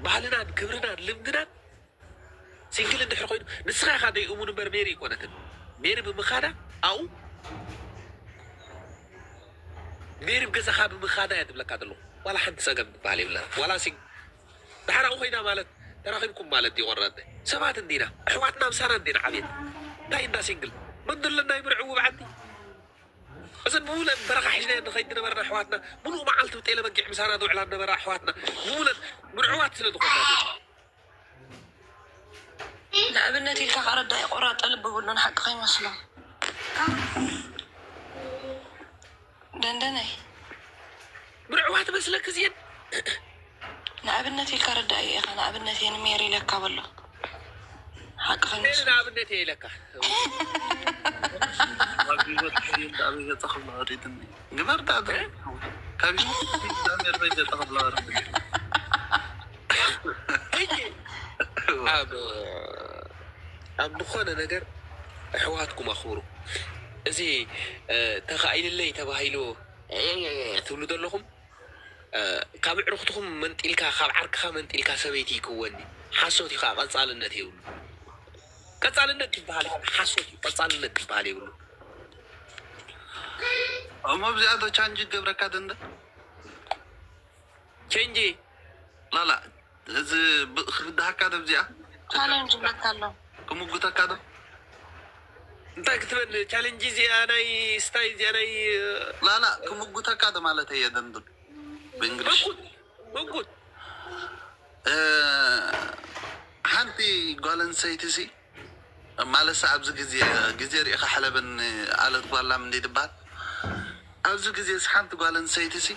ባህልናን ክብርናን ልምድናን ሲንግል እንድሕር ኮይኑ ንስኻ ኢኻ ደይ እሙን እምበር ሜሪ ኣይኮነትን። ሜሪ ብምኻዳ ኣብኡ ሜሪ ገዛኻ ብምኻዳ እያ ትብለካ ዘለኹ። ዋላ ሓንቲ ጸገም ዝበሃል የብለና። ዋላ ሲንግ ድሓር ኣብኡ ኮይና ማለት ተራኺብኩም ማለት እዩ። ቆራጠ ሰባት እንዲና ኣሕዋትና ምሳና እንዲና ዓብየት እንታይ እንዳ ሲንግል መን ዘለና ይምርዕዉ ብዓዲ እዘን ብሙለን በረኻ ሒዝናየን ንኸይድ ዝነበርና ኣሕዋትና፣ ምሉእ መዓልቲ ብጤለ በጊዕ ምሳና ዝውዕላ ዝነበራ ኣሕዋትና ብሙለን ምርዕዋት ስለ ዝኾና። ንኣብነት ኢልካ ከረዳኢ ቆራጠ ልቢ ብሉን ሓቂ ከይመስሎ ደንደነይ ምርዕዋት መስለክ እዚን ንኣብነት ኢልካ ረዳኢ ኢኻ። ንኣብነት እየ ንሜሪ ኢለካ በሎ። ሓቂ ሜሪ ከይመስሎ ንኣብነት እየ ኢለካ። ካብ ህይወት ከይወጣ ኣበይ ገጸ ክብሎ ወሪድኒ። ግበር ዳ ዶ? ካብ ህይወት ከይወጣ ኣበይ ገጸ ክብሎ ወሪድኒ። ሕጂ ኣብ ኣብ ዝኾነ ነገር ኣሕዋትኩም ኣኽብሩ። እዚ እ፣ ተኻኢልለይ ተባሂሉ እ፣ ትብሉ ዘለኹም እ፣ ካብ ኣዕሩኽትኹም መንጢልካ ካብ ዓርክኻ መንጢልካ ሰበይቲ ይክወኒ ሓሶት እዩ። ከዓ ቀፃልነት የብሉ። ቀፃልነት ዝበሃል ሓሶት እዩ። ቀፃልነት ዝበሃል የብሉ። እሞ ኣብዚኣ ዶ ቻንጅ ገብረካ ደንደ ቸንጂ ላላ እዚ ብ- ክብድሃካ ዶ ኣብዚኣ ቻሌንጅ ብለካ ኣሎ። ክምጉተካ ዶ እንታይ ክትበል ቻሌንጅ እዚኣ ናይ ስታይ እዚኣ ናይ ላላ ክምጉተካ ዶ ማለት እየ ደንዱ ብእንግሊሽ መጉት መጉት እ፣ ሓንቲ ጓል ኣንስተይቲ ሲ ማለት ኣብዚ ግዜ ግዜ ርኢኻ ሕለበን ኣለት ጓላም እንደ ትበሃል ኣብዚ ግዜ ሲ ሓንቲ ጓል ኣንስተይቲ ሲ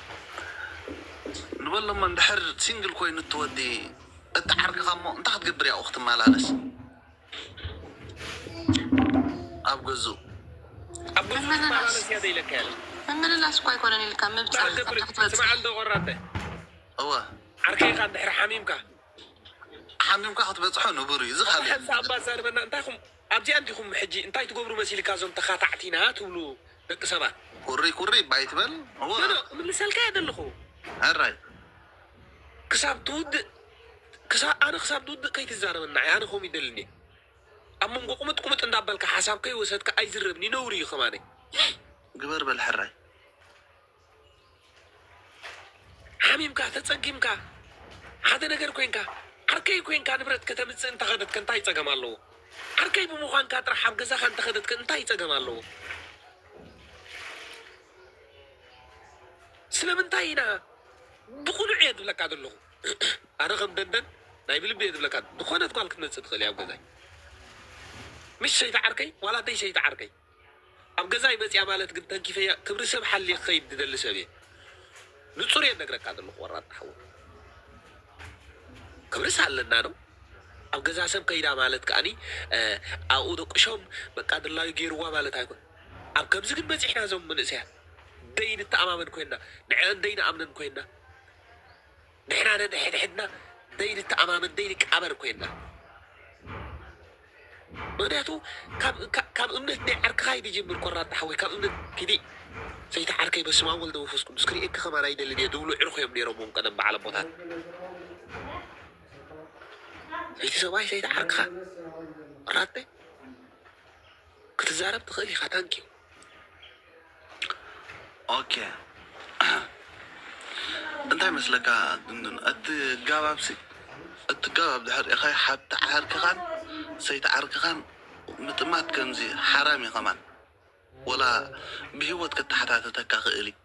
ንበሎሞ እንድሕር ሲንግል ኮይኑ እትወዲ እትዓርክኻ እሞ እንታይ ክትገብር ያው ክትመላለስ ኣብ ገዝኡ ኣብ ገዝኡ ትመላለስ እያ ዘይለካ ያለ ምምልላስ እኳ ኣይኮነን ኢልካ ምብፃሕ ገብር ክትበፅሕ ስማዕ እንዶ ቆራተ እወ ዓርከይካ እንድሕር ሓሚምካ ሓሚምካ ክትበፅሖ ንቡር እዩ እዚ ካልእ ሓንሳ ኣባዛ ዝበና እንታይ ኹም ኣብዚኣ እንዲኹም ሕጂ እንታይ ትገብሩ መሲልካ እዞም ተኻታዕቲና ትብሉ ደቂ ሰባት ኩሪ ኩሪ ባይትበል እወ ኖ፣ ኖ፣ ክምልሰልካ እየ ዘለኹ ሕራይ ክሳብ ትውድእ ክሳብ ኣነ ክሳብ ትውድእ ከይትዛረበና ኣነ ከምኡ ይደልኒ ኣብ መንጎ ቁምጥ ቁምጥ እንዳበልካ ሓሳብ ከይወሰድካ ኣይዝረብኒ ነውሪ እዩ ከማነ ግበር በል ሕራይ ሓሚምካ ተፀጊምካ ሓደ ነገር ኮይንካ ዓርከይ ኮይንካ ንብረት ከተምፅእ እንተኸደትከ እንታይ ፀገም ኣለዎ ዓርከይ ብምዃንካ ጥራሕ ኣብ ገዛኻ እንተኸደትከ እንታይ ፀገም ኣለዎ ስለምንታይ ኢና ብቁኑዕ እየ ዝብለካ ዘለኹ ኣነ ከም ደንደን ናይ ብልቢ እየ ዝብለካ ዝኾነት ጓል ክትመፅእ ትኽእል እያ ኣብ ገዛይ ምሽ ሰይቲ ዓርከይ ዋላ ደይ ሰይቲ ዓርከይ ኣብ ገዛይ መፅያ ማለት ግን ተንኪፈያ ክብሪ ሰብ ሓልየ ክኸይድ ዝደሊ ሰብ እየ ንፁር እየ ነግረካ ዘለኹ ወራጥ ሓው ክብርስ ኣለና ነው ኣብ ገዛ ሰብ ከይዳ ማለት ከዓኒ ኣብኡ ደቅሾም በቃ ድላዩ ገይርዋ ማለት ኣይኮን ኣብ ከምዚ ግን በፂሕና ዞም መንእሰያት ደይ ንተኣማመን ኮይና ንዕአን ደይ ንኣምነን ኮይና ንሕና ነንሕድሕድና ደይ ንተኣማመን ደይ ንቃበር ኮይና ምክንያቱ ካብ እምነት ናይ ዓርክኻ ይድጅምር ቆራጣ ሓወይ ካብ እምነት ኪዲ ሰይቲ ዓርከይ በስመ ኣብ ወልደ መንፈስ ቅዱስ ክርእየኪ ከማን ኣይደልን እየ ዝብሉ ዕርኹ እዮም ነይሮም ቀደም በዓል ኣቦታት ሰይቲ ሰብኣይ ሰይቲ ዓርክኻ ቆራጠ ክትዛረብ ትኽእል ኢኻ ታንኪዩ ኦኬ እንታይ መስለካ ድንዱን እቲ ጋባብሲ እቲ ጋባብ ድሕር ኢኻ ሓብቲ ዓርክኻን ሰይቲ ዓርክኻን ምጥማት ከምዚ ሓራም እዩ ከማን ወላ ብህይወት ከተሓታተተካ ክእል እዩ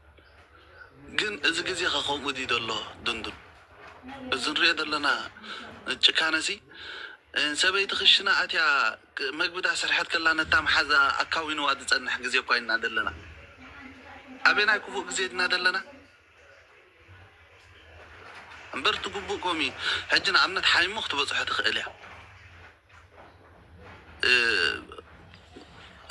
ግን እዚ ግዜ ከ ከምኡ ድዩ ዘሎ ድንዱን እዚ ንሪኦ ዘለና ጭካነሲ ሰበይቲ ክሽና ኣትያ መግቢ ዳሰርሐት ከላ ነታ መሓዛ ኣካዊንዋ ዝፀንሕ ግዜ እኳ ኢና ዘለና ኣበናይ ክፉእ ግዜ ድና ዘለና እምበር እቲ ግቡእ ኮሚ ሕጂ ንኣብነት ሓሚሞ ክትበፅሖ ትኽእል እያ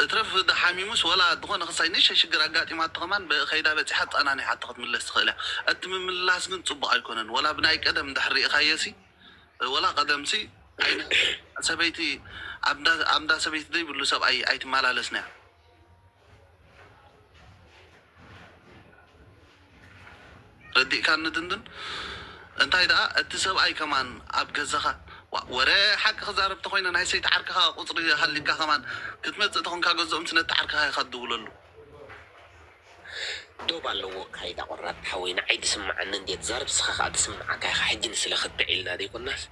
እትረፍ ሓሚሙስ ወላ ዝኾነ ክሳይ ንእሽተይ ሽግር ኣጋጢማቶ ከማን ከይዳ በፂሓ ኣፀናኒሓቶ ክትምለስ ትኽእል እያ እቲ ምምላስ ግን ፅቡቕ ኣይኮነን ወላ ብናይ ቀደም እንድሕር ርኢኻዮ ሲ ወላ ቀደምሲ ሰበይቲ ኣብንዳ ሰበይቲ ዘይብሉ ሰብኣይ ኣይትመላለስን እያ ረዲእካኒ ድንድን እንታይ ደኣ እቲ ሰብኣይ ከማን ኣብ ገዛኻ፣ ዋ፣ ወረ ሓቂ ክዛረብ ተኾይነ ናይ ሰይቲ ዓርክኻ ቁፅሪ ሃሊካ ከማን ክትመፅእ ተኾንካ ገዝኦም ነቲ ዓርክኻ ኢኻ ትድውለሉ። ዶብ ኣለዎ ኣካይዳ ቆራጥ ሓወይ፣ ንዓይ ትስምዓኒ እንዴ ትዛረብ፣ ንስኻ ከኣ ትስምዓካ ኢኻ። ሕጂ ንስለ ክትዕ ኢልና ዘይኮናስ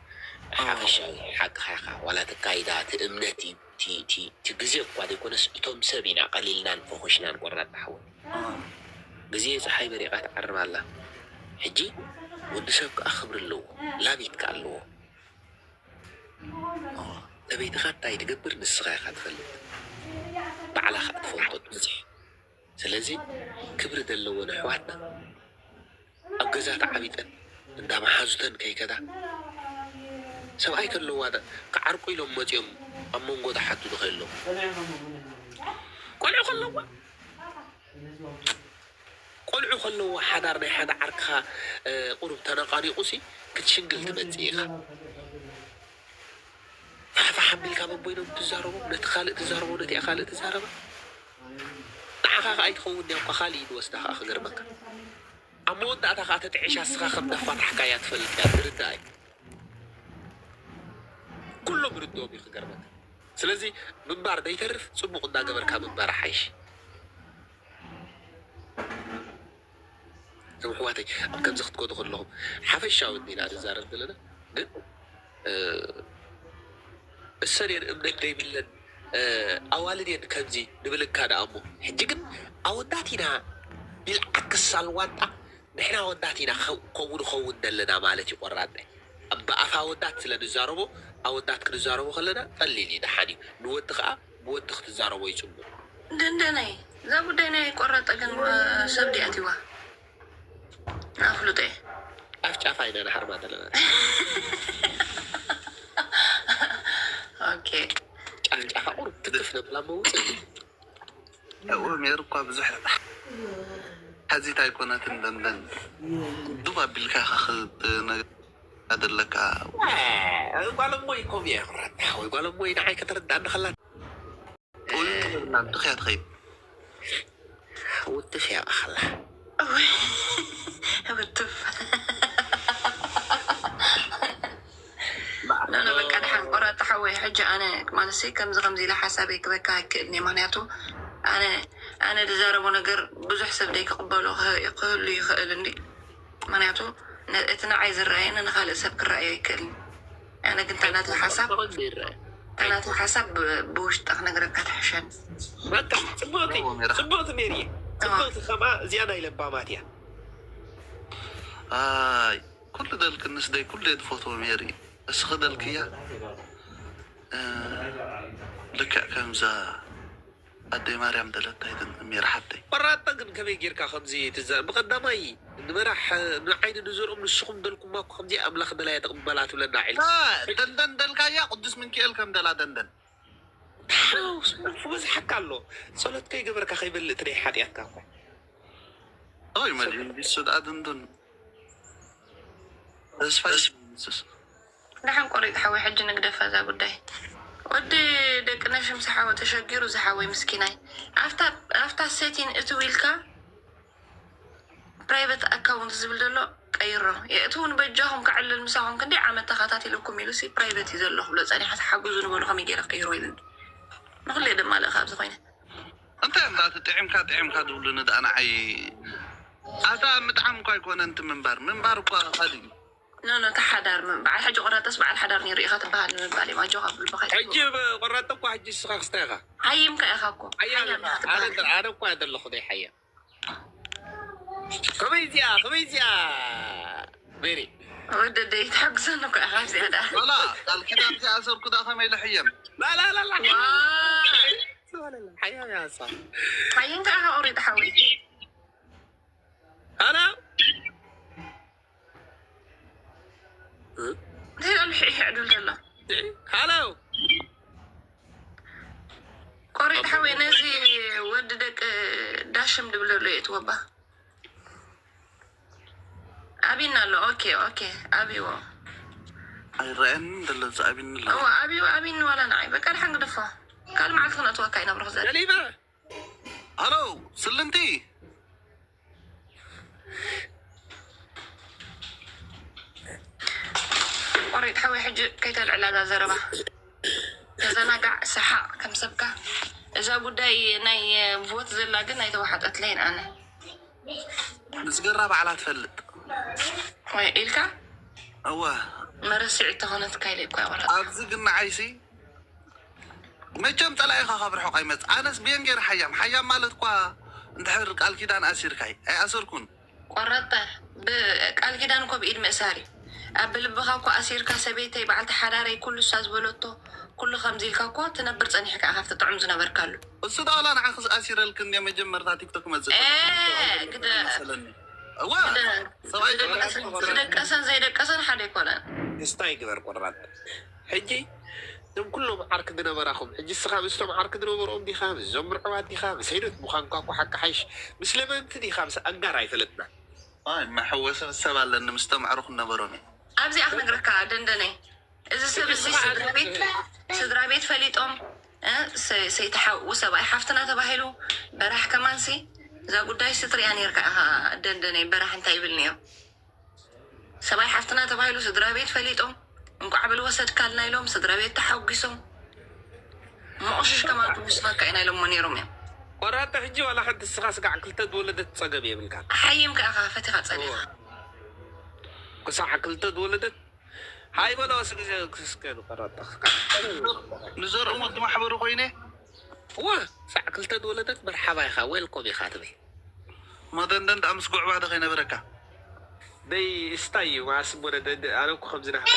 ሓፈሻዊ ሓቅኻ ኢኻ። ዋላ እቲ ኣካይዳ፣ እቲ እምነት እዩ፣ እቲ፣ እቲ፣ እቲ ግዜ እኳ ዘይኮነስ እቶም ሰብ ኢና ቀሊልናን ፈኾሽናን ቆራጥ ሓወይ። ግዜ ጸሓይ በሪቓ ትዓርብ ኣላ። ሕጂ ወዲ ሰብ ከኣ ክብሪ ኣለዎ፣ ላቢት ከኣ ኣለዎ። ሰበይትኻ እንታይ ትገብር ንስኻ ኢኻ ትፈልጥ። ባዕላ ከኣ ትፈልጦ ትበዝሕ። ስለዚ ክብሪ ዘለወን ኣሕዋትና ኣብ ገዛ ተዓቢጠን እንዳ መሓዙተን ከይከዳ ሰብኣይ ከለዋ ደ-፣ ክዓርቁ ኢሎም መፂኦም ኣብ መንጎ ዝሓቱ ዶ ከየለዉ ቆልዑ ከለዋ ቆልዑ ከለዋ ሓዳር ናይ ሓደ ዓርክኻ እ፣ ቁሩብ ተነቃኒቑ ሲ ክትሽንግል ትመፅእ ኢኻ። ፋሕፋሕ ኣቢልካ በቦይኖም ትዛረቦም ነቲ ካልእ ትዛረቦ ነቲኣ ካልእ ትዛረባ ንዓኻ ከኣ ኣይትኸውን እያ እኳ ካልእ እዩ ዝወስዳ ከኣ ክገርመካ ኣብ መወዳእታ ከኣ ተጥዒሻ እስኻ ከም ዘፋታሕካያ ትፈልጥ እያ ትርዳእ እዩ ኩሎም ርድኦም እዩ ክገርመካ ስለዚ ምንባር ዘይተርፍ ፅቡቕ እንዳገበርካ ምንባር ሓይሽ እዞም ኣሕዋተይ ኣብ ከምዚ ክትከዱ ከለኹም ሓፈሻዊ እንዲና ንዛረብ ዘለና ግን እሰን እየን እምነት ዘይብለን ኣዋልድ እየን ከምዚ ንብል እካ ደኣ እሞ ሕጂ ግን ኣወዳት ኢና ቢልዓክስ ኣልዋጣ ንሕና ኣወዳት ኢና ከምኡ ንኸውን ዘለና ማለት እዩ ቆራጥ ብኣፍ ኣወዳት ስለ ንዛረቦ ኣወዳት ክንዛረቦ ከለና ቀሊል እዩ ደሓን እዩ ንወዲ ከዓ ብወዲ ክትዛረቦ ይፅቡቅ ደንደነይ እዛ ጉዳይ ናይ ቆረጠ ግን ሰብ ድያ ትዋ ኣፍልጦ እየ ኣፍጫፋ ኢና ንሓርማ ዘለና ኦኬ ጫፍጫፋ ቁሩብ ትክፍ ነብላ መውፅእ ኣብኡ ነይሩ እኳ ብዙሕ ሕዚት ኣይኮነትን ደንደን ዱብ ኣቢልካ ኢኻ ክነገር ኣለካ ጓለሞይ ኮም እየ ኩራት ሓወይ ጓለሞይ ንዓይ ከተረዳእኒ ከላ ጥውዩ ትብልና ድኽያ ትኸይድ ውትፍ እያ ኣኸላ ውትፍ ኖኖ በቃ ድሓን ቆራጥ ሓወይ ሕጂ ኣነ ማለት ሲ ከምዚ ከምዚ ኢለ ሓሳበይ ክበካ ኣይክእልን እየ ምክንያቱ ኣነ ኣነ ዝዛረቦ ነገር ብዙሕ ሰብ ደይ ክቕበሎ ክህሉ ይኽእል እንዲ ምክንያቱ እቲ ንዓይ ዝረኣየኒ ንካልእ ሰብ ክረኣዮ ኣይክእልን ኣነ ግን ታናቱ ሓሳብ ታናቱ ሓሳብ ብውሽጢ ክነግረካ ትሕሸን በቃ ፅቡቅቲ ፅቡቅቲ ሜሪ ፅቡቅቲ ከማ እዚኣ ናይ ለባማት እያ ኣይ ኩሉ ደልክንስ ደይ ኩሉ እየ ዝፈትዎ ሜሪ እስኺ ደልክያ ልክዕ ከምዛ ኣደይ ማርያም ደለታ ይትን ሜሪ ሓብተይ ቆራጣ ግን ከመይ ጌርካ ከምዚ ትዘ ብቀዳማይ ንመራሕ ንዓይኒ ንዘርኦም ንስኹም ደልኩማ እኮ ከምዚ ኣምላኽ ደላያ ተቕበላ ትብለና ዒል ደንደን ደልካያ ቅዱስ ምንክኤል ከም ደላ ደንደን ክበዝሓካ ኣሎ ጸሎት ከይገበርካ ከይበልእ እቲ ናይ ሓጢኣትካ እኮ ኦይ መድን ቢሱ ደኣ ድንዱን ተስፋ ሱስ ደሓን ቆሪጥ ሓወይ ሕጂ ንግደፋ እዛ ጉዳይ ወዲ ደቂ ነሽም ዝሓወ ተሸጊሩ ዝሓወይ ምስኪናይ ኣብታ ሴቲን እትው ኢልካ ፕራይቨት ኣካውንት ዝብል ዘሎ ቀይሮ የእትውን በጃኹም ከዕልል ምሳኹም ክንደይ ዓመት ተኸታቲልኩም ኢሉ ሲ ፕራይቨት እዩ ዘሎ ክብሎ ጸኒሓ ተሓግዙ ንበሉ ከመይ ገይረ ቀይሮ ኢሉኒ ንክልኤ ድማ ልእካ ኣብዚ ኮይነ እንታይ እምዳ እቲ ጥዒምካ ጥዒምካ ዝብሉኒ ደኣ ንዓይ ኣታ ምጥዓም እኳ ኣይኮነ እንቲ ምንባር ምንባር እኳ ካልእ እዩ ኖ ኖ ተሓዳር ምን በዓል ሕጂ ቆራጠስ በዓል ሓዳር ነይሩ ኢኻ ትበሃል ንምባል እዮም ኣጆኻ ብልብኻ ሕጂ ቆራጠ እኳ ሕጂ ስኻ ክስታይ ኢኻ ሓይምካ ኢኻ እኮ ሓያም ኢኻ ትበሃል ኣነ እኳ ዘለኹ ዘይሓየም ከመይ እዚኣ ከመይ እዚኣ ቤሪ ወደደይ ተሓጉሰኒ እኮ ኢኻ ኣብዚኣ ደኣ ላላ ቃል ኪዳን ከይኣሰርኩ ደኣ ከመይ ልሕየም ላላላላ ሓያም ያሳ ሓይንካ ኢኻ ኦሬዲ ሓወይ ሃላ እንታይ ኢሉ ሕሕዕ ድብል ዘሎ ሃሎ ቆሪጥ ሓወይ ነዚ ወዲ ደቂ ዳሽም ድብለሉ እየ ትወባ ኣቢና ኣሎ ኦኬ ኦኬ ኣቢዎ ኣይረኣየንን ዘሎ እዚ ኣቢኒ ኣሎ እዎ ኣቢዎ ኣቢኒ ዋላ ንዓይ በቃ ድሓን ግደፎ ካልእ መዓልቲ ክነእትወካ ኢና ብሩክ ዘ ደሊበ ሃሎ ስልንቲ ሓወይ፣ ሕጂ ከይተልዕላ እዛ ዘረባ። ተዘናጋዕ፣ ሰሓቕ ከም ሰብካ። እዛ ጉዳይ ናይ ቮት ዘላ ግን ኣይተዋሓጠትለይን ኣነ። ምስ ገራ ባዕላ ትፈልጥ። ወይ ኢልካ እወ መረስዒ ተኾነትካ ኢለ እኮ ይቆረጥ። ኣብዚ ግን ንዓይሲ መቸም ጸላኢኻ ካብ ርሑቕ ኣይመጽእ። ኣነስ ብየን ገይረ ሓያም ሓያም ማለት እኳ እንድሕር ቃል ኪዳን ኣሲርካይ ኣይኣሰርኩን። ቆረጠ። ብቃል ኪዳን እኮ ብኢድ ምእሳር እዩ። ኣብ ልብኻ እኮ ኣሲርካ ሰበይተይ በዓልቲ ሓዳረይ ኩሉ እሳ ዝበለቶ ኩሉ ከምዚ ኢልካ እኮ ትነብር ጸኒሕካ ኢኻ ኣብቲ ጥዑም ዝነበርካሉ። እሱ ዳላ ንዓኺ ኣሲረልክን እየ መጀመርታ ቲክቶክ መጽእ ኤ፣ ግደ- መሰለኒ። እዋ ግደ- ሰብኣይ ዝደቀሰን ዘይደቀሰን ሓደ ኣይኮነን። ክስታይ ግበር ቆራጥ። ሕጂ እዞም ኩሎም ዓርኪ ዝነበራኹም ሕጂ እስኻ ምስቶም ዓርኪ ዝነበሮም ዲኻ? ምስዞም ምዕዋት ዲኻ? ምስ ሄዶት ምዃንካ እኮ ሓቂ ሓይሽ ምስ ለመንቲ ዲኻ? ምስ ኣጋር ኣይፈለጥና። ኣይ መሐወሲ ሰብ ኣለኒ ምስቶም ኣዕሩኽ ነበሮም እዩ። ኣብዚኣ ክነግረካ ደንደነይ፣ እዚ ሰብ እዚ ስድራ ቤት ስድራ ቤት ፈሊጦም እ፣ ሰ- ሰይተሓው ሰብኣይ ሓፍትና ተባሂሉ በራሕ ከማንሲ እዛ ጉዳይ ስትሪያ ነርካ ኢኻ። ደንደነይ በራሕ እንታይ ይብል ነይሩ? ሰብኣይ ሓፍትና ተባሂሉ ስድራ ቤት ፈሊጦም እንቋዕ በል ወሰድካልና ኢሎም ስድራ ቤት ተሓጒሶም መቑሽሽ ከማን ክውስኸካ ኢና ኢሎሞ ነይሮም እዮም። ቆራጣ ሕጂ ዋላ ሓንቲ እስኻ ስጋዕ ክልተ ዝወለደት ጸገም የብልካ። ሓይም ከኣ ኢኻ ፈቲኻ ጸሊኻ። ክሳዕ ክልተ ዝወለደት ሃይ በሎ ስግዜ ክስከ ንቆራጣ ንዘርኦም ወዲ ማሕበሩ ኮይነ ዋ ሳዕ ክልተ ዝወለደት መርሓባ ኢኻ ዌልኮም ኢኻ ትብል። መደንደን ደኣ ምስ ጉዕባዶ ከይነበረካ ደይ ስታይ እዩ ማስ ወደ ኣነ እኮ ከምዚ ናህታ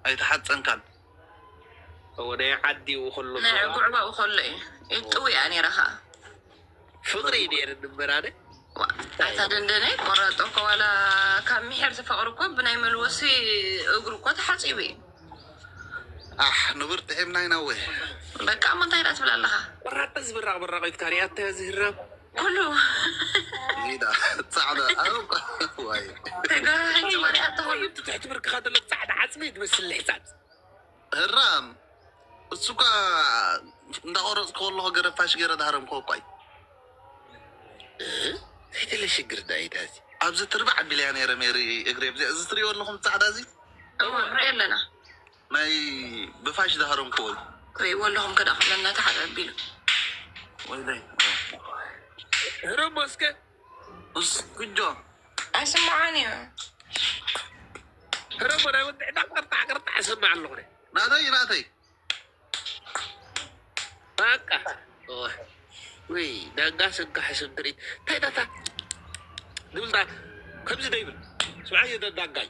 ኣይተሓፀንካን። እወ ናይ ዓዲኡ ከሎ ናይ ጉዕባኡ ከሎ እዩ ይጥውያ ነይረ ከዓ ፍቅሪ ነይር ንበራነ ኣታ ደንደነ ቆራጦ እኮ ዋላ ካብ ምሕር ዝፈቅር እኮ ብናይ መልወሲ እግሩ እኮ ተሓፂቡ እዩ። ኣሕ ንቡር ጥዒምና ኢና ወ በቃ እሞ እንታይ ዳ ትብል ኣለኻ? ቆራጠ ዝበራቅ በራቂት ካሪኣታ ዝህረም ኩሉ ሊዳ ጻዕዳ ኣውቃ ዋይ ተጋራሃይ ዝወሪያ ተሆሉ ትሕቲ ብርክኻ ዘሎ ፃዕዳ ዓፅሚ ትመስል ልሕፃፅ ህራም እሱካ እንዳቆረጽ ከለኹ ገረፋሽ ገረ ዳህረም ኮኳይ ዘይተለ ሽግር ዳይታዚ ኣብዚ ትርባዕ ቢልያ ነይረ ሜሪ እግሬ እዚ ትሪኦ ኣለኹም ጻዕዳ እዚ እሞ ንሪኦ ኣለና ናይ ብፋሽ ዳህረም ኮል ክሪእዎ ኣለኹም ከዳ ክብለና ተሓደ ኣቢሉ ወይለይ ህረሞ እስከ እስ ግጆ ኣይስምዓን እዩ ህረሞ ናይ ወድዕታ ቅርጣዕ ቅርጣዕ እሰማዕ ኣለኹ ናተይ ናተይ በቃ ወይ ዳጋ ስጋ ሕስብ ትርኢት እንታይ ዳታ ዝብል ዳ ከምዚ ዶ ይብል ስምዓዮ ዳጋይ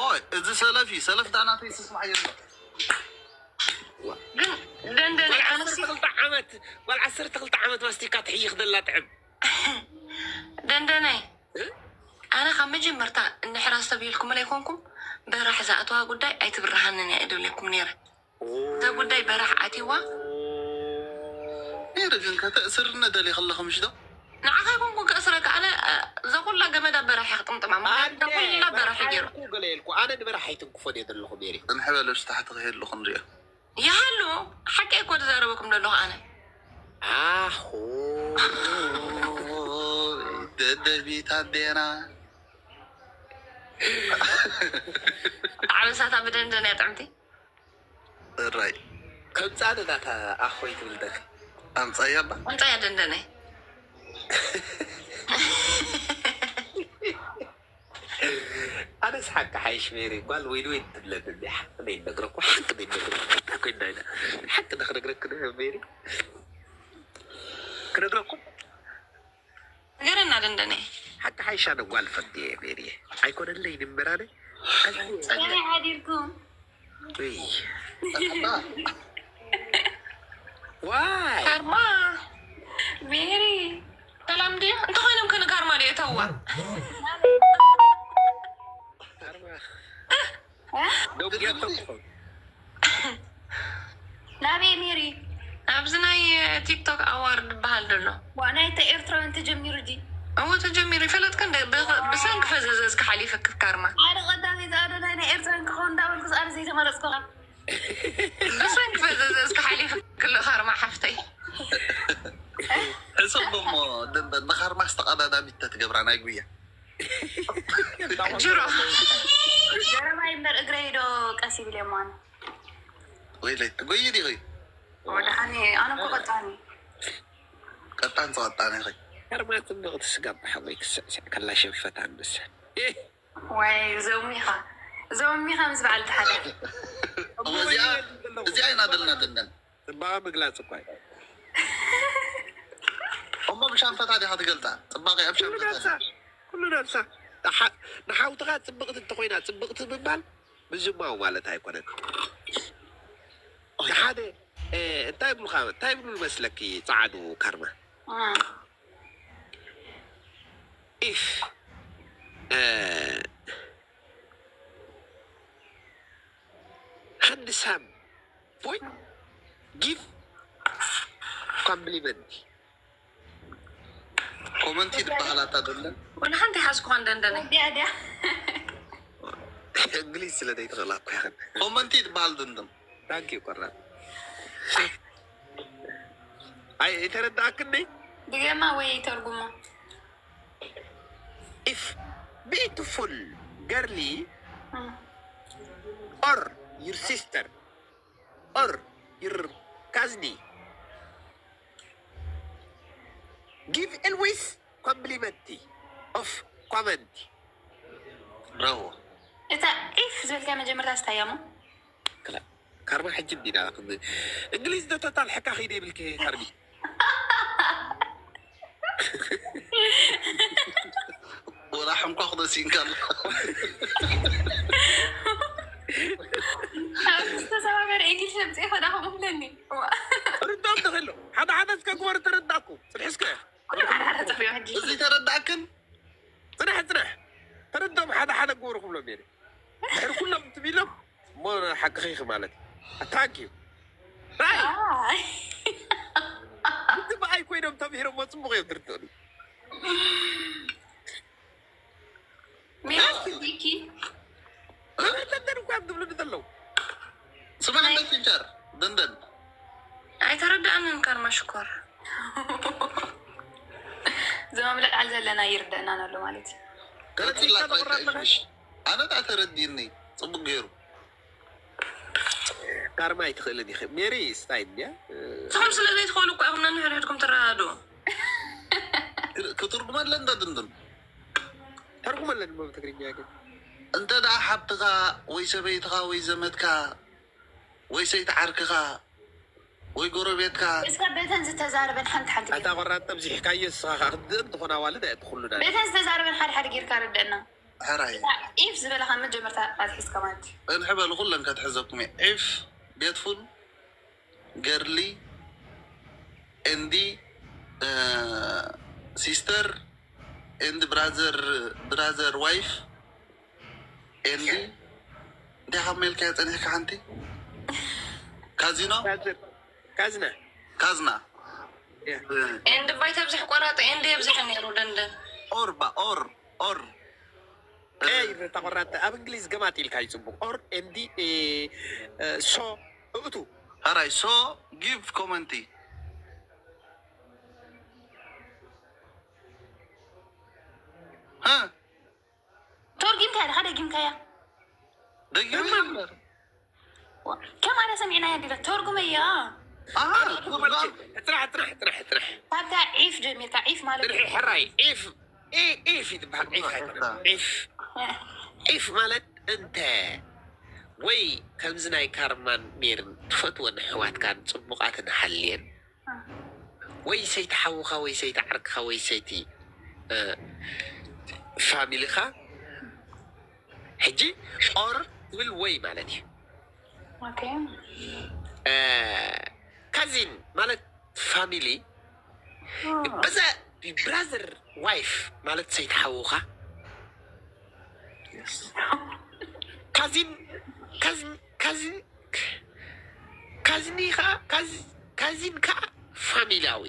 ኦይ እዚ ሰለፍ እዩ ሰለፍ ዳናተይ ስስማዕ የለ ግን ደንደነ ጓል ኣነሲ ዓሰርተ ክልተ ዓመት ጓል ዓሰርተ ክልተ ዓመት ማስቲካ ትሕይኽ ዘላ ጥዕም ደንደነይ ኣነ ካብ መጀመርታ እንሕራስ ተብሂልኩምለ ኣይኮንኩም በራሕ ዝኣተዋ ጉዳይ ኣይትብርሃንን እያ እደብለኩም ነይረ እዛ ጉዳይ በራሕ ኣትዋ ነይረ ግን ከተእስርነ ደሊ ከለኹ ምሽ ዶ ንዓኻ ይኮንኩ ከእስረካ ኣነ እዛ ኩላ ገመዳ በራሕ እያ ክጥምጥማ ምክንያቱ እዛ ኩላ በራሕ ገይሩ ገለ ኢልኩ ኣነ ንበራሕ ኣይትንክፎን እየ ዘለኹ ሜሪ እንሕበለሽ ታሕቲ ክሄድሉ ክንሪኦ ይሃሉ ሓቂ እኮ ተዛረበኩም ዘለኹ ኣነ ኣኹ ደደቢት ኣዴና ዓበሳታ ብደንደን እያ ጥዕምቲ ራይ ከምፃ ደዳታ ኣኾይ ትብል ደኺ ኣምፃያ ባ እንታይ እያ ደንደነይ ኣነስ ሓቂ ሓይሽ ሜሪ ጓል ወይን ወይን ትብለኒ እንዲ ሓቂ ነይነግረኩ ሓቂ ነይነግረኩ ኮይና ኢና ሓቂ ዳ ክነግረክ ዶ ሜሪ ክነግረኩም ንገረና ደንደነይ ሓቂ ሓይሻ ዶ ጓል ፈትየ ሜሪ ኣይኮነለይ ንምራነ ከመይ ሓዲርኩም? እይ ዋይ ካርማ ሜሪ ሰላም ድዩ እንተኾይኖም ከነ ካርማ ድዩ እተዋ ደውያቶም ትኾን ናበይ ሜሪ? ኣብዚ ናይ ቲክቶክ ኣዋርድ ዝበሃል ዘሎ ዋ ናይ ኤርትራውያን ተጀሚሩ ዲ እሞ ተጀሚሩ ይፈለጥከ እንደ ብሰንኪ ፈዘዘ እስኪ ሓሊፈ ክካርማ ሓደ ቀዳሚ ዝኣዶ ናይ ናይ ኤርትራውያን ክኸውን እንዳበልኩ ኣነ ዘይተመረፅኩ ብሰንኪ ፈዘዘ እስኪ ሓሊፈ ክሎ ካርማ ሓፍተይ ሕሰብ እሞ ደንበ ንኻርማስ ተቐዳዳሚት ተትገብራ ናይ ጉያ ጅሮ ገረባይ እምበር እግረይ ዶ ቀስ ይብል የማን። ወይለይ ትጎይ ዲኺ? ወደሓኒ ኣነ እኮ ቀጣኒ። ቀጣን ጸወጣን ኢኺ። ከርማ ጽብቕቲ ስጋብ ሓወይ ክስዕስዕ ከላ ሸንፈታ ንሳ። ወይ ዘውሚኻ ዘውሚኻ ምስ በዓል ተሓደ። እዚኣ እዚኣ ኢና ደልና ደለን። ጽባቐ ምግላጽ እኳ እዩ። እሞ ብሻንፈታ ዲኻ ትገልጻ? ጽባቐ ኣብ ኩሉ ሻንፈታ ነብሳ ኩሉ ነብሳ ንሓ- ንሓውትኻ ጽብቕቲ እንተኾይና ጽብቕቲ ምባል ምዝማው ማለት ኣይኮነን። ንሓደ እ፣ እንታይ ይብሉኻ እንታይ ይብሉ መስለኪ ጸዓዱ ካርማ if handsome boy give compliment ኮመንቲ ዝበሃል ኣታ ደለን ወላ ሓንቲ ሓዝኩኻ እንደንደነ ዲያ ዲያ እንግሊዝ ስለ ዘይትኽእላ እኮ ይኽእል ኮመንቲ ዝበሃል ድንድም ታንኪ ቆራ ኣይ የተረዳእክኒ ድገማ ወይ ተርጉማ። if beautiful girly or your sister or your cousin give always compliment of comment ብራቮ እታ ኢፍ ዝበልካ መጀመርታ ስታያሞ ካርማ ሕጂ እንዲና እንግሊዝ ዶ ተታልሐካ ከይደ ይብልክ ካርሚ ወላ ሕንኳ ክደሲንካ ኣሎ ተሰባበር እንግሊዝ ለምፅእ ከዳ ከምለኒ ርዳም ተኸሎ ሓደ ሓደ እስከ ግበር ተረዳኩ ፅንሕስከ ፅፍዮ ሕጂ እዚ ተረዳእክን ፅንሕ ፅንሕ ተረዶም ሓደ ሓደ ግበሩ ክብሎም ነይረ ድሕሪ ኩሎም ትም ኢሎም እሞ ሓቅኺ ኢኺ ማለት እዩ ኣታንክ እዩ ራይ እቲ ብኣይ ኮይኖም ተምሂሮሞ ፅቡቅ እዮም ትርድእሉ ሜሮን ቢኪ ተደር እኳ እዮም ትብሉ ዘለዉ ስማዕ እንደ ቲቸር ደንደን ኣይተረዳእንን ካርማ ሽኮር ዘመብለጥ ዓል ዘለና ይርደእና ኣሎ ማለት እዩ ገለፂላ ቆይታ ኢልሽ ኣነ ዳ ተረዲእኒ ፅቡቅ ገይሩ ካርማ ኣይትኽእልን ኢኺ ሜሪ ስታይ እንድያ ንስኹም ስለ ዘይትኽእሉ እኮ ኢኹም ነንሕድሕድኩም ትረዳድኡ ክትርጉመለን ዶ ድምድም ተርጉመለን ሞ ብትግርኛ ግን እንተ ደኣ ሓብትኻ ወይ ሰበይትኻ ወይ ዘመድካ ወይ ሰይቲ ዓርክኻ ወይ ጎረቤትካ እስካ በተን ዝተዛረበን ሓንቲ ሓንቲ ኣታ ቆራጥ ጠብዚሕካዮ ንስኻ ከዓ ክትድእን ትኾን ኣዋልድ ኣየትኹሉና በተን ዝተዛረበን ሓደ ሓደ ጌርካ ርደእና ሕራይ ኢፍ ዝበለካ መጀመርታ ኣትሒዝካ ማለት እዩ እንሕ በሉ ኩለን ከትሕዘኩም እየ ዒፍ ቤትፉል ገርሊ ኤንዲ ሲስተር ኤንድ ብራዘር ብራዘር ዋይፍ ኤንዲ እንታይ ካብ ሜልካዮ ፀኒሕካ ሓንቲ ካዚኖ ካዝና ካዝና ኤንድ ባይ ተብዝሕ ቆራጠ ኤንድ የብዝሕ ነይሩ ደንደን ኦር ባ ኦር ኦር ኤይ ተቆራጠ ኣብ እንግሊዝ ገማጥ ኢልካ ይፅቡቅ ኦር ኤንዲ ሶ እቱ ሕራይ ሶ ጊቭ ኮመንቲ ተርጊምካያ ዲኻ ደጊምካያ ደጊም ነበር ከማዳ ሰሚዕናያ ዲለ ተርጉመያ ኣሃ ጥራሕ ጥራሕ ጥራሕ ጥራሕ ካብታ ዒፍ ጀሚርካ ዒፍ ማለት ጥርሒ ሕራይ ዒፍ ዒፍ ይትበሃል ዒፍ ኣይኮነ ዒፍ ዒፍ ማለት እንተ ወይ ከምዚ ናይ ካርማን ሜርን ትፈትወን ኣሕዋትካን ፅቡቃትን ሓልየን ወይ ሰይቲ ሓውኻ ወይ ሰይቲ ዓርክኻ ወይ ሰይቲ ፋሚሊኻ ሕጂ ኦር ትብል ወይ ማለት እዩ ካዚን ማለት ፋሚሊ በዛ ብራዘር ዋይፍ ማለት ሰይቲ ሓውኻ ካዚን ካዚን ካዚን ካዚን ከዓ ካዚን ከዓ ፋሚላዊ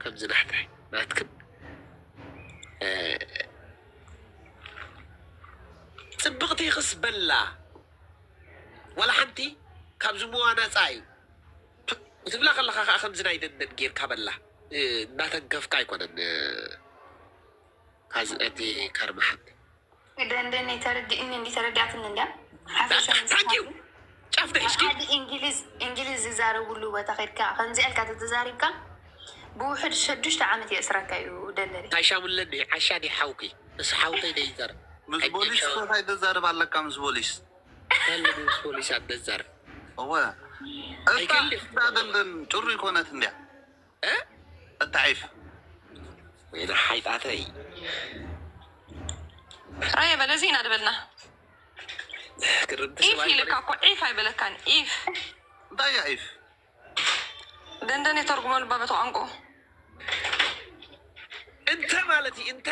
ከምዚ ናሕታይ ናትክን ፅብቕቲ ክስ በላ ዋላ ሓንቲ ካብ ዝምዋ ነፃ እዩ ክትብላ ከለካ ከዓ ከምዚ ናይ ደንደን ጌርካ በላ እናተንከፍካ ኣይኮነን ካዚ እቲ ከርመ ሓንቲ ደንደን ተረዲእኒ እንዲ ተረዲኣትኒ እንድያ ሓፈሻ ታንኪዩ ጫፍ ተሒዝኪ ሓደ እንግሊዝ እንግሊዝ ዝዛረብሉ ቦታ ከድካ ከምዚኣ ኢልካ ተተዛሪብካ ብውሕድ ሸዱሽተ ዓመት የእስረካ እዩ። ደለሪ እንታይ ሻሙለኒ ዓሻ ዲ ሓውኪ ምስ ሓውተይ ደይዘር ምስ ቦሊስ እንታይ ተዛርብ ኣለካ? ምስ ቦሊስ ከልድ ምስ ፖሊሳት ደዘር እወ እታ እታ ደንደን ጭሩ ይኮነት እንድያ እታ ዒፍ ወይና ሓይጣተይ ራየ በለዚ ኢና ዝበልና። ክርዲ ኢፍ ይልካ እኮ ዒፍ ኣይበለካን። ኢፍ እንታይ እያ ዒፍ? ደንደን የተርጉመሉ ባበት ቋንቋ እንተ ማለት እዩ እንተ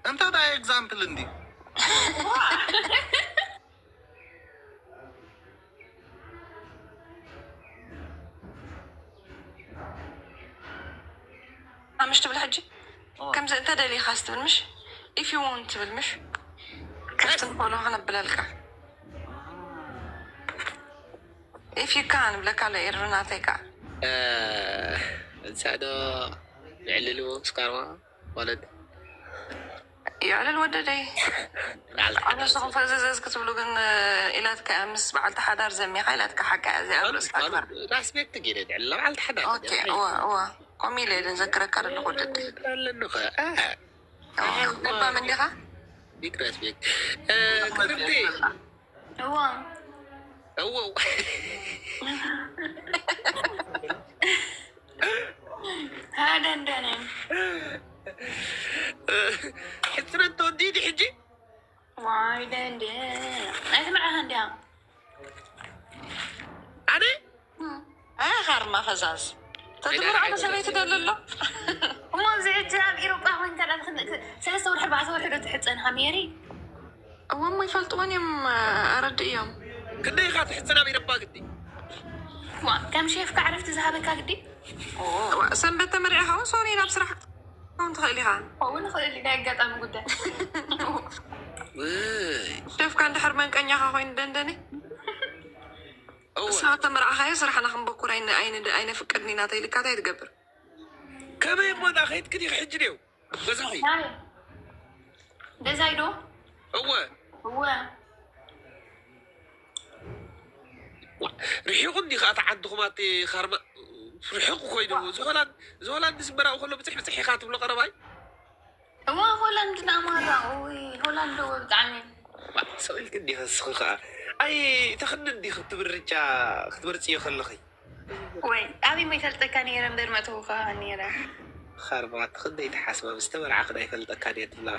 እንታይ እንታይ ኤግዛምፕል እንዲ ምሽ ትብል ሕጂ ከምዚ እንተ ደሊኻ ስትብል ምሽ if you want ትብል ምሽ ከፍትን ፎሎ ክነብለልካ if you can ብለካ ለ ኤርናተይ ከዓ እንሳዶ ይዕልልዎ ስካርማ ማለት ይዕልል ወደደይ ኣነስኹም ፈዘዘዝ ክትብሉ ግን ኢላትካ ምስ በዓልቲ ሓዳር ዘሚኻ ኢላትካ ሓቃ እዚኣ ኣብ ርእስካ ግበር ራስቤክት ገይረ ድዕላ በዓልቲ ሓዳር ኦኬ እወ እወ ከምኡ ኢለ ድን ዘክረካ ዘለኹ ወደደይ ኣለንኸ ለባም እንዲኻ ቢግ ራስቤክት ክርምቲ እዎ እዎ ሃደንደነ ሕፅነት ተወዲዲ ሕጂ ዋይ ደንደ ኣይትምርዓኻ እንዲያ ኣነ ኣያ ካርማ ፈዛዝ ተትምርዖ ሰበይቲ ደሎ ኣሎ እሞ ኣብዚ ሕጂ ኣብ ኢሮጳ ኮይንካ ዳ ሰለስተ ወርሒ ኣርባዕተ ወርሒ ዶ ትሕፀን ሃሜሪ እወ እሞ ይፈልጥዎን እዮም ኣረድእ እዮም ክንደይ ኢኻ ትሕፅን ኣብ ኢሮጳ ግዲ ዋ ከም ሼፍካ ዕረፍቲ ዝሃበካ ግዲ እዋ፣ ሰንበት ተመሪዕኻ እውን ሶሪ ናብ ስራሕ ክትከውን ትኽእል ኢኻ ውን ይኽእል ናይ ኣጋጣሚ ጉዳይ ውይ ሸፍካ እንድሕር መንቀኛኻ ኮይኑ ደንደኒ እወ ንስኻ ተመርዓኻዮ ስራሕና ክንበኩር ኣይነ- ኣይነ- ኣይነፍቅድን ኢና ተይልካ እንታይ ትገብር ከመይ እሞ ዳ ከይድክን ኢኺ ሕጂ ድው ገዛኺ ናይ ገዛይ ዶ እወ እወ ርሒቑ እንዲ ከዓ ተዓድኹም ኣቲ ካርማ ርሕቑ ኮይኑ እዚ ሆላንድ እዚ ሆላንድ ዝምበራኡ ከሎ ብፅሕ ብፅሕ ኢኻ ትብሎ ቀረባይ እወ ሆላንድ ናማራ ኡይ ሆላንድ እወ ብጣዕሚ ሰው ኢልክ እንዲኻ ንስኺ ከዓ ኣይ ተኽኒ እንዲ ክትምርጫ ክትመርፅዮ ከለኺ ወይ ኣበይ ሞ ይፈልጠካ ነይረ እምበር መእተውካ ነይረ ኸርባት ክንደይ ተሓስባ ምስ ተመርዓኽን ኣይፈልጠካን እየ ትብላ